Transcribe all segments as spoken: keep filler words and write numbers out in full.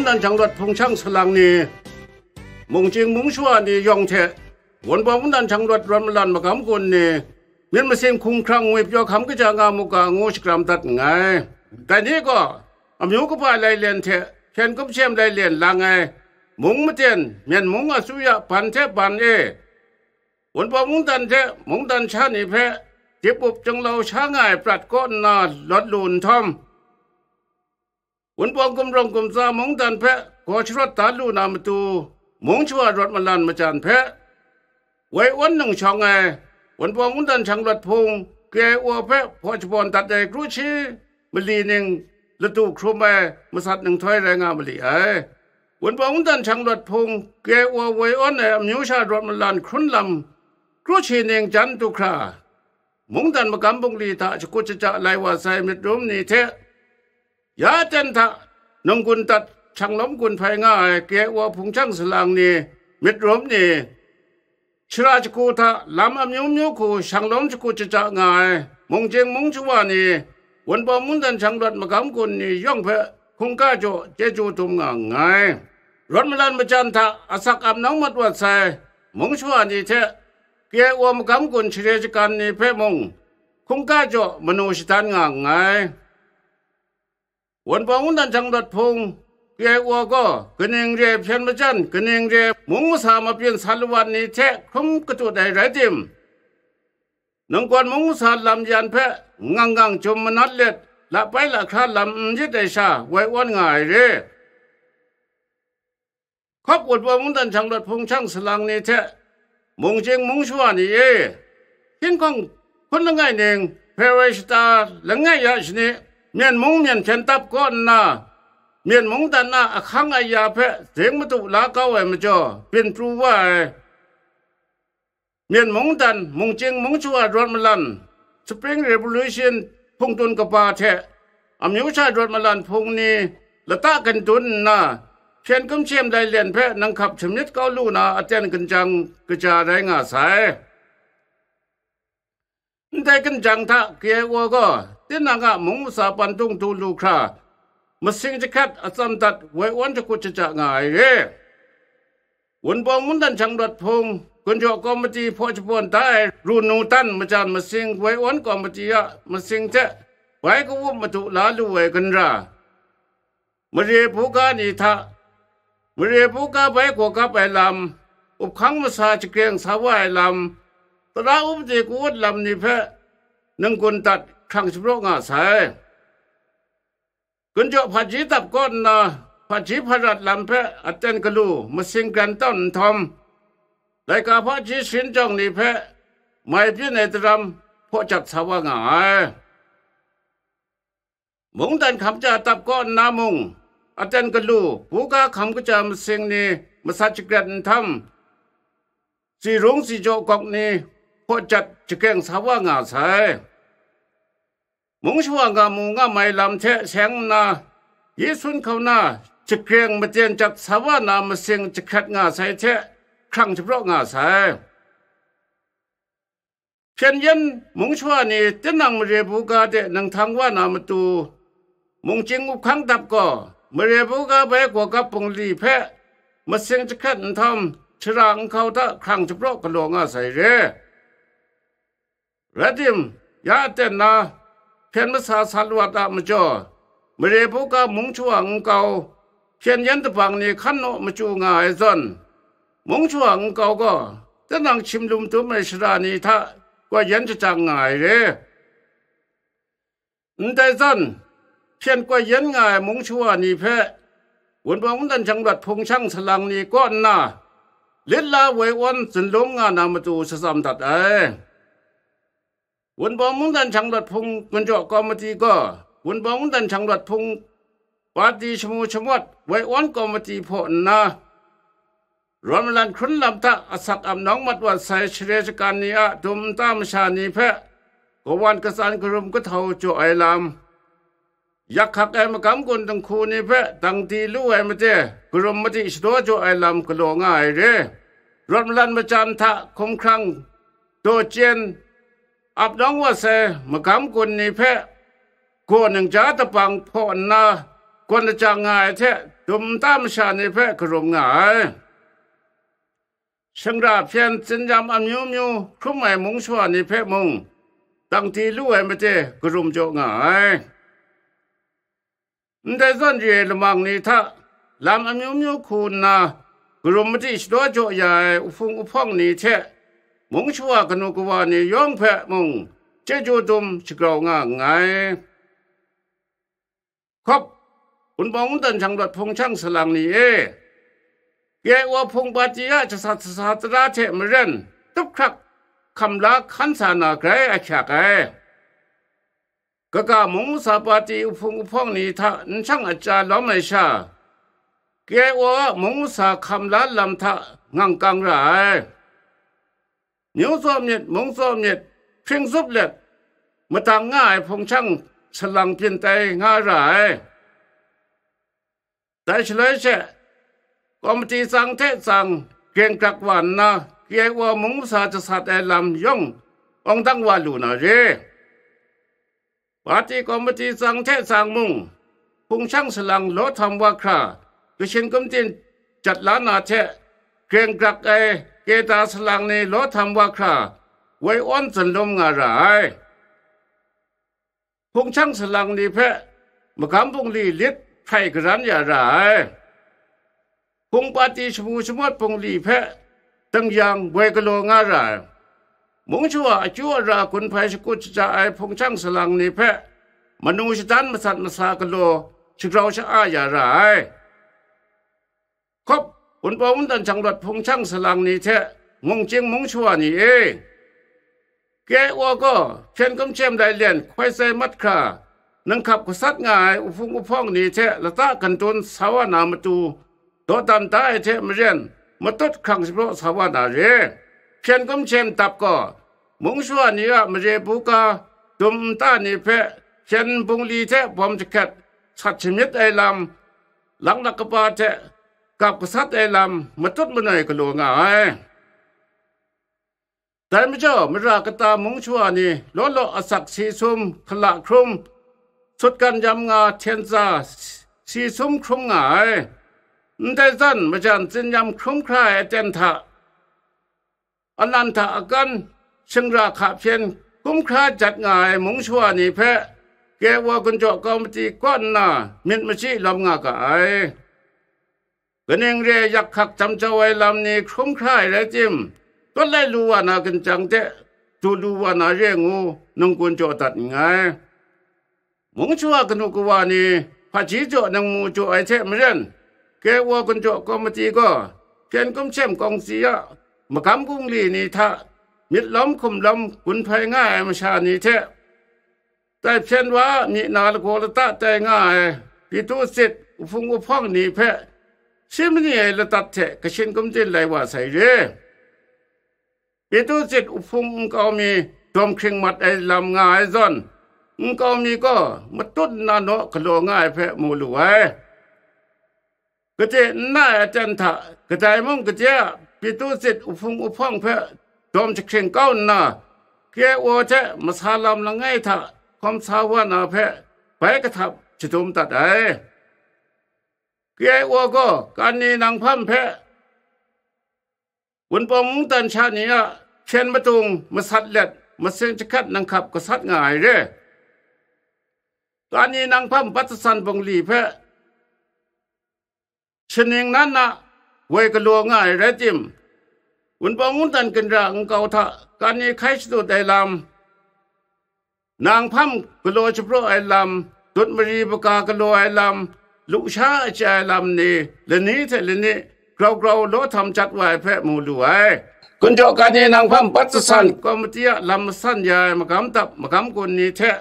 Mungdan Shanglawt Hpung Shang Salang ni, Mungchying Mungshawa ni yawng hte, Wunpawng Mungdan Shanglawt Rawt Malan Magam Gun ni, myit masin hkunghkrang ngwi pyaw hkam kaja nga mu ga ngu shakram dat nngai. Dai ni gaw, amyu kaba ai lailyen hte hpyen kumsem lailyen lang ai, mung maten, Myen mung asuya ban hte ban e, Wunpawng mungdan hte mungdan sha ni hpe dip up janglau sha nga ai prat kaw nna lawt lu nhtawm, Wunpawng gumrawng gumtsa mungdan hpe gaw sharawt da lu na matu, Mungshawa Rawt Malan Majan hpe, Wai Awn nang shawng ai, Wunpawng Mungdan Shanglawt Hpung, K I O hpe hpaw shabawn dat ai kru shi mali ning ladu hkrum ai masat ninghtoi rai nga ma li ai. Wunpawng Mungdan Shanglawt Hpung, K I O Wai Awn ai amyu sha rawt malan hkrun lam kru shi ning jan du hkra, mungdan magam bungli hta shakut shaja lai wa sai myit rum ni hte, ya aten hta nunggun dat shanglawm gun hpai nga ai K I O Hpung Shang Salang ni, myit rum ni, shara shagu hta lam amyu myu hku shanglawm shakut shaja nga ai Mungchying Mungshawa ni, Wunpawng Mungdan Shanglawt Magam Gun ni yawng hpe hkungga jaw chyeju dum nga nngai. Rawt Malan Majan hta asak ap nawng mat wat sai Mungshawa ni hte, K I O Magam Gun share shagan ni hpe mung, hkungga jaw manu shadan nga nngai. Wunpawng Mungdan Shanglawt Hpung, K I O gaw kaning re ai hpyen majan, kaning re ai mung masa mabyin sa lawat ni hte hkrum katut ai rai tim, nungkawn mung masa lam yan hpe ngang ngang jum manat let, lapai lahkra lam n yit ai sha woi awn nga ai re. Hkawp Wunpawng Mungdan Shanglawt Hpung Shang Salang ni hte Mungchying Mungshawa ni e, hkying hkawng hkun langai ning, hpe woi shata langai ya shani, Myen mung myen hpyen tap kaw nna, Myen mungdan a ahkang aya hpe zing madu la kau ai majaw byin pru wa ai. Myen mungdan Mungchying Mungshawa Rawt Malan, Spring Revolution hpungtun kaba hte amyu sha rawt malan hpung ni lata kandun nna, hpyen kumsem lailyen hpe nang hkap shamyit kau lu na aten ganjang kaja rai nga sai. Ndai ganjang hta K I O gaw tinang a mung masa pandung du lu hkra, masing jahkrat atsam dat woi awn shakut shaja nga ai re. Wunpawng Mungdan Shanglawt Hpung, Gunjaw Kawmiti hpaw shabawn da ai ru nu dan majan masing woi awn kawmiti a masing hte bai kawup madu la lu ai gunra, mare buga ni hta, mare buga bai gaw kap ai lam, up hkang masa jagreng sa wa ai lam, tara upadi kawut lam ni hpe nunggun dat hkrang shapraw nga sai. Gunjaw hpaji dap kaw nna, hpaji hparat lam hpe aten galu masing gran tawn nhtawm, laika hpaji sharin jawng ni hpe mai byin ai daram hpaw jat sa wa nga ai. Mungdan hkam ja dap kaw nna mung, aten galu buga hkam kaja masing ni masat shagret nhtawm, tsi rung tsi jaw gawk ni hpaw jat jagreng sa wa nga sai. Mung shawa nga mu nga mai lam hte seng nna, Yesun hkauna jagreng maten jat sa wa na masing jahkrat nga sai hte hkrang shapraw nga sai. Hpyen yen mung shawa ni tinang mare buga de nang htang wa na matu, mungchying up hkang dap gaw, mare buga bai gaw kap bungli hpe masing jahkrat nhtawm, shara nkau hta hkrang shapraw galaw nga sai re. Rai tim, ya aten na, hpyen masa sa lawat a majaw, mare buga mung shawa nkau, hpyen yen dabang ni hkan naw machyu nga ai zawn, mung shawa nkau gaw, tinang shim lum dum ai shara ni hta koi yen shajang nga ai re. Ndai zawn, hpyen koi yen nga ai mung shawa ni hpe, Wunpawng Mungdan Shanglawt hpung shang salang ni kaw nna, lit la woi awn zunlum nga na matu shatsam dat ai. Wunpawng Mungdan Shanglawt hpung gunjaw kawmiti gaw, Wunpawng Mungdan Shanglawt hpung pati shamu shamawt woi awn kawmiti hpaw nna, rawn malan hkrun lam hta asak ap nawng mat wat sai share shagan ni a dum nta masha ni hpe kawan katsan karum kahtau jaw ai lam, yak hkak ai magam gun dinghku ni hpe dang di lu ai made, karum madi shadaw jaw ai lam galaw nga ai re. Rawt malan majan hta hkumhkrang daw chyen ap nawng wa sai magam gun ni hpe gaw ningja dabang hpaw nna, gawn lajang nga ai hte dum nta masha ni hpe karum nga ai. Shingra hpyen tsinyam amyu myu hkrum ai mung shawa ni hpe mung, dangti lu ai made karum jaw nga ai. Ndai zawn re ai lamang ni hta lam amyu myu hku nna, karum madi shadaw jaw ya ai uhpung uhpawng ni hte mung shawa kanu kawa ni yawng hpe mung chyeju dum shagrau nga nngai. Hkawp, Wunpawng Wundan Shanglawt hpung shang salang ni e, K I O hpung pati a jasat sasa tara hte maren tup hkrak hkam la hkan sa na grai ahkyak ai. Kaga mung masa pati uhpung uhpawng ni hta n shang aja lawm ai sha, K I O a mung masa hkam la lam hta ngang kang ra ai. Myu tsaw myit, mung tsaw myit, hpring zup let, madang nga ai hpung shang salang byin tai nga ra ai. Dai shaloi she, komiti tsang hte tsang greng grak wa nna, K I O mung masa jasat ai lam yawng awng dang wa lu na re. Pati komiti tsang hte tsang mung, hpung shang salang law htam wa hkra, kashin kumtin jat la na hte, greng grak ai keda salang ni law htam wa hkra, woi awn zunlum nga ra ai. Hpung shang salang ni hpe magam bungli lit hprai garan ya ra ai. Hpung pati shamu shamawt bungli hpe dangyang woi galaw nga ra ai. Mung shawa akyu ara gun hpai shakut shaja ai hpung shang salang ni hpe manu shadan masat masa galaw shagrau sha-a ya ra ai. Hkawp, Wunpawng Wundan Shanglawt hpung shang salang ni hte mungchying mung shawa ni e, K I O gaw hpyen kumshem lai len hkoi tsai mat hkra, nang hkap gasat nga ai uhpung uhpawng ni hte lata gantun sa wa na matu, dawdan da ai hte maren matut hkrang shapraw sa wa na re. Hpyen kumshem dap gaw, mung shawa ni a mare buga dum nta ni hpe hpyen bungli hte bawm jahkret sat shamyit ai lam, laklak kaba hte gap gasat ai lam matut manoi galaw nga ai. Dai majaw, mara kata mung shawa ni law law asak si sum hkala hkrum, sutgan yam nga hten tsa si sum hkrum nga ai. Ndai zan, majan tsinyam hkrum hkra ai aten hta, anan hta akan, shingra hka hpyen hkum hkra jat nga ai mung shawa ni hpe, K I O gunjaw komiti kaw nna myit machyi lawm nga ga ai. Kaning re ai yak hkak jam jau ai lam ni hkrum hkra ai rai tim, tawt lai lu wa na ginjang de du lu wa na re ngu nunggun jaw dat nngai. Mung shawa kanu kawa ni hpaji jaw nang mu jaw ai hte maren, K I O gunjaw komiti gaw hpyen kumshem kawngsi a magam bungli ni hta myit lawm hkum lawm gun hpai nga ai masha ni hte, dai hpyen wa a myi na lagaw lata tai nga ai Pitu sit uhpung uhpawng ni hpe shi mani ai ladat hte kashin kumtin lai wa sai re. Pitu sit uhpung nkau mi dawm hkring mat ai lam nga ai zawn, nkau mi gaw matut nna naw galaw nga ai hpe mu lu ai. Gade n na ai aten hta kadai mung gade a Pitu sit uhpung uhpawng hpe dawm jahkring kau nna, K I O hte masa lam langai hta hkawm sa wa na hpe bai kahtap shadum dat ai. K I O gaw Kani Nanghpam hpe Wunpawng mungdan sha ni a hpyen madung masat let masing jahkrat nang hkap gasat nga ai re. Kani Nanghpam Bat Jasan Bungli hpe shaning nan a woi galaw nga ai rai tim, Wunpawng mungdan ginra nkau hta Kani hkai shadut ai lam, Nanghpam galaw shapraw ai lam, dut mari baga galaw ai lam, lusha achya ai lam ni lani hte lani grau grau law htam jat wa ai hpe mu lu ai. Gunjaw Kani Nanghpam Bat Jasan Komiti a lam masan ya ai magam dap magam gun ni hte,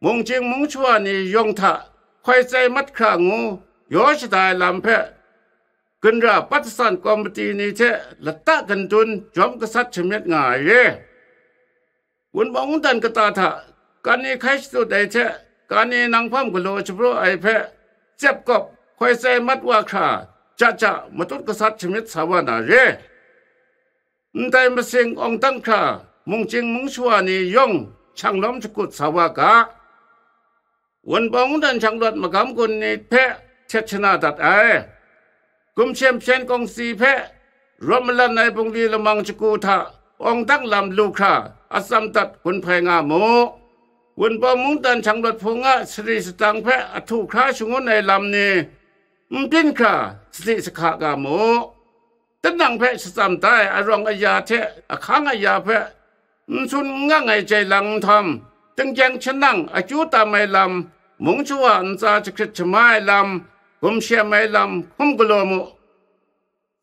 mungchying mung shawa ni yawng hta hkoi tsai mat hkra ngu yaw shada ai lam hpe, ginra Bat Jasan Komiti ni hte lata gantun jawm gasat shamyet nga ai re. Wunpawng mungdan kata hta Kani hkai shadut ai hte Kani Nanghpam galaw shapraw ai hpe, tsep kawp hkoi tsai mat wa hkra, ja ja matut gasat shamyit sa wa na re. Ndai masing awng dang hkra, mungchying mung shawa ni yawng shang lawm shakut sa wa ga. Wunpawng mungdan shanglawt magam gun ni hpe htet shana dat ai. Gumshem hpyen kawngsi hpe rawt malan ai bungli lamang shagu hta awng dang lam lu hkra atsam dat gun hpai nga mu. Wunpawng mungdan Shanglawt Hpung a sari sadang hpe ahtu hkra shangun ai lam ni n byin hkra sadi sahka nga mu. Tinang hpe shatsam da ai arawng aya hte ahkang aya hpe n sun n ngang ai jai lang nhtawm, tinggyeng shanang akyu tam ai lam, mung shawa ntsa jahkrit shamai ai lam, gumshem ai lam hkum galaw mu.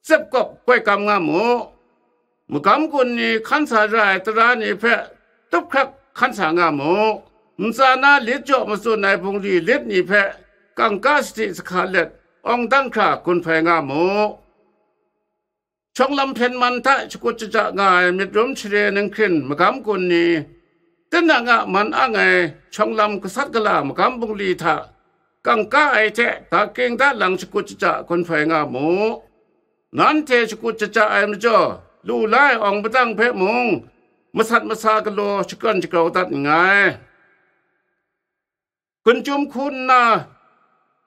Tsep kawp koi kam nga mu. Magam gun ni hkan sa ra ai tara ni hpe tup hkrak hkan sa nga mu. Ntsa na lit jaw matsun ai bungli lit ni hpe kangka sadi sahka let awng dang hkra gun hpai nga mu. Shawng lam hpyen man hta shakut shaja nga ai myit rum share ninghkrin magam gun ni, tinang a man ang ai shawng lam gasat gala magam bungli hta kangka ai hte daking dalang shakut shaja gun hpai nga mu. Nanhte shakut shaja ai majaw, lu la ai awng padang hpe mung masat masa galaw shakawn shagrau dat nngai. Gun chyum hku nna,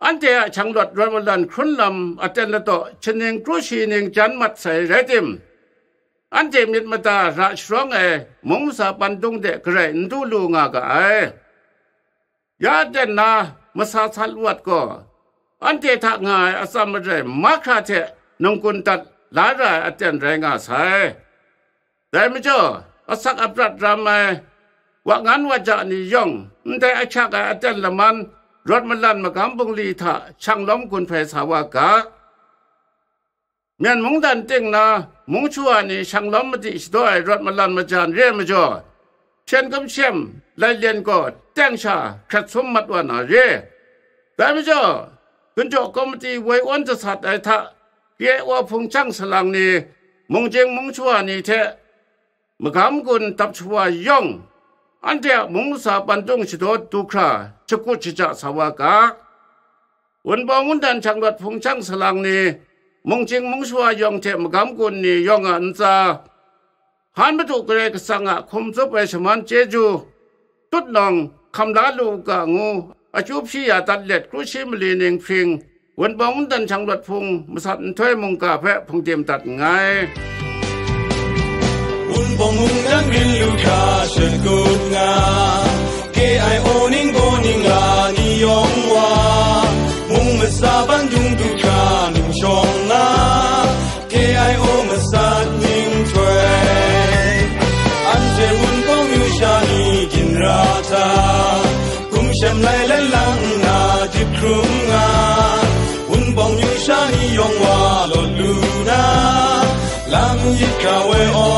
anhte a shanglawt rawt malan hkrun lam aten ladaw shaning kru shi ning jan mat sai rai tim, anhte myit mada ra sharawng ai mung masa pandung de garai n du lu nga ga ai. Ya aten na masa sat wat gaw, anhte hta nga ai atsam marai mahkra hte nunggun dat la ra ai aten rai nga sai. Dai majaw, asak aprat ram ai, wa ngan wa ja ni yawng, ndai ahkyak ai aten laman, rawt malan magam bungli hta shang lawm gun hpai sa wa ga. Myen mungdan ting na, mung shawa ni shang lawm madi shadaw ai rawt malan majan re ai majaw, hpyen gumshem, lailyen gaw teng sha hkrat sum mat wa na re. Dai majaw, gunjaw komiti woi awn jasat ai hta, K I O hpung chyang salang ni, mung jing mung shawa ni hte magam gun dap shawa yawng, anhte a mung masa pandung shadaw du hkra shakut shaja sa wa ga. Wunpawng wundan shanglawt hpung chyang salang ni, mung jing mung shawa yawng hte magam gun ni yawng a ntsa, Hpan Madu Karai Kasang a hkum tsup ai shaman chyeju, tutnawng hkam la lu u ga ngu, akyu hpyi ya dat let kru shi mali ning hpring, Wunpawng wundan shanglawt hpung masat nhtoi mungga hpe hpungdim dat nngai. Wunpawng mungdan rin lu hkra shakut nga, K I O ning gaw ning la ni yawng wa, mung masa ban dung du hkra ningshawng nga, K I O masat ning htoi. Anhte Wunpawng myu sha ni ginra hta, gumshem lai lai lang nna dip hkrum nga, Wunpawng myu sha ni yawng wa lawt lu na, lam yit hkra woi aw